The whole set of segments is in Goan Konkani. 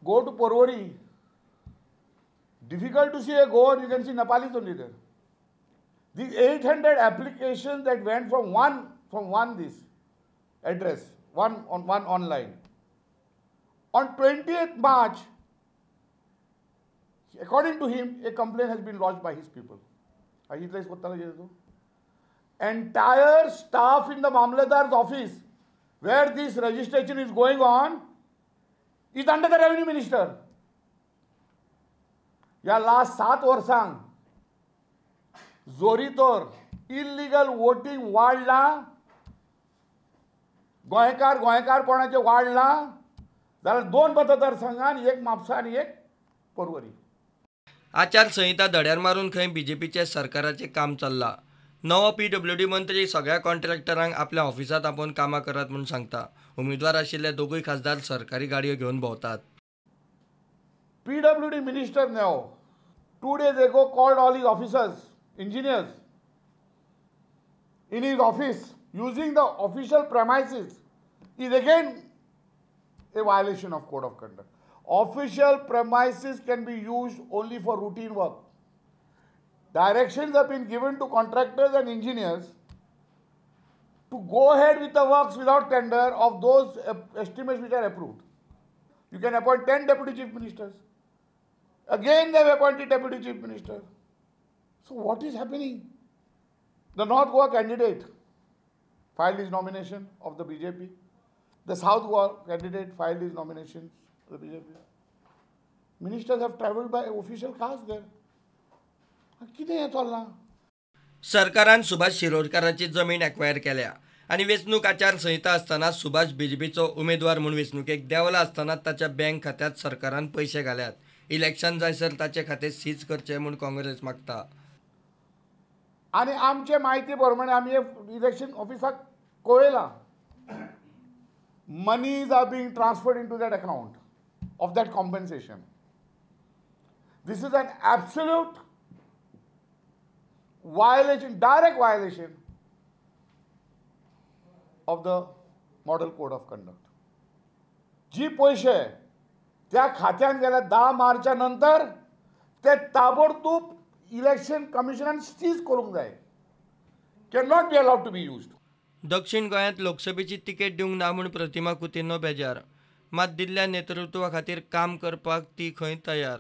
Go to Porvorim, difficult to see a Goan, you can see Nepalis only there. The 800 applications that went from one this address, one on one online. On 20th March, according to him, a complaint has been lodged by his people. Entire staff in the Mamledar's office where this registration is going on is under the revenue minister. या लास्ट 7 वर्सांक जोरीतोर इल्लिगल वोटींग वाडलां, गोंयकार गोंयकारपणाचें वाडलां जाल्यार 2 मतदारसंघान, एक म्हापसा आनी एक पर्वरी. आचारसंहिता धड्यार मारून खंय बीजेपीचे सरकाराचें काम चल्लां. नवो पीडब्ल्यूडी मंत्री सगळ्या कॉन्ट्रॅक्टरांक आपल्या ऑफिसांत आपोवन कामां करात म्हूण सांगता. उमेदवार आशिल्ले दोगूय खासदार सरकारी गाडयो घेवन भोंवतात. PWD minister now 2 days ago called all his officers, engineers in his office using the official premises is again a violation of code of conduct. Official premises can be used only for routine work. Directions have been given to contractors and engineers to go ahead with the works without tender of those estimates which are approved. You can appoint 10 deputy chief ministers. Again they have appointed deputy chief minister. So what is happening? The North Goa candidate filed his nomination of the BJP. The South Goa candidate filed his nomination of the BJP. Ministers have travelled by official cars there. कितें हें चल्लां? सरकारान सुभाष शिरोडकाराची जमीन एक्वायर केल्या आनी वेंचणूक आचारसंहिता आसतना सुभाष बीजेपीचो उमेदवार म्हूण वेंचणुकेक देंवला आसतना ताच्या बँक खात्यांत सरकारान पयशे घाल्यात. इलेक्शन जायसर ताचे खातें सीज करचें म्हूण काँग्रेस मागता. आनी आमचे म्हायती प्रमाणे आमी election ऑफिसाक कळयलां, monies are being transferred into that account of that compensation. This is an absolute violation, direct violation of the model code of conduct. जी पैसे त्या खात्यान गेल्या 10 मार्चा नंतर ते ताबडतोब इलेक्शन कमिशनान सीज करूंक जाय. Can not be allowed to be used. दक्षिण गोंयांत लोकसभेची तिकेट दिवंक ना म्हूण प्रतिमा कुतिन्हो बेजार, मात दिल्ल्या नेतृत्वा खातीर काम करपाक ती खंय तयार.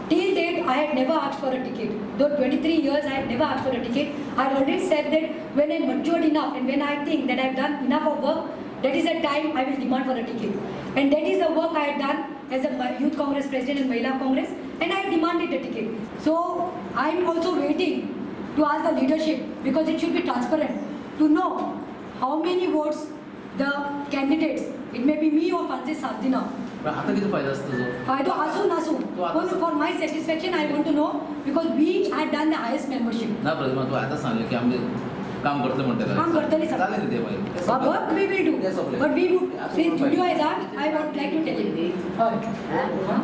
Till date, I had never asked for a ticket. Though 23 years, I had never asked for a ticket. I had already said that when I matured enough and when I think that I have done enough of work, that is the time I will demand for a ticket. And that is the work I had done as a Youth Congress President and Mahila Congress, and I demanded a ticket. So I am also waiting to ask the leadership, because it should be transparent, to know how many votes the candidates, it may be me or Francis Saldina. आता किती फायदा असतो जो? फायदो आसूं नासूं, for my satisfaction I want to know, because we had done the highest membership. ना प्रतिमा, तू आता सांगले की आम्ही काम करतले म्हणते, काम करतले सर, जालें ते मागीर work we will do, but we would since Julio is asked, I would like to tell him.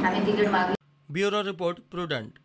आम्ही तिकीट मागली. Bureau report, Prudent.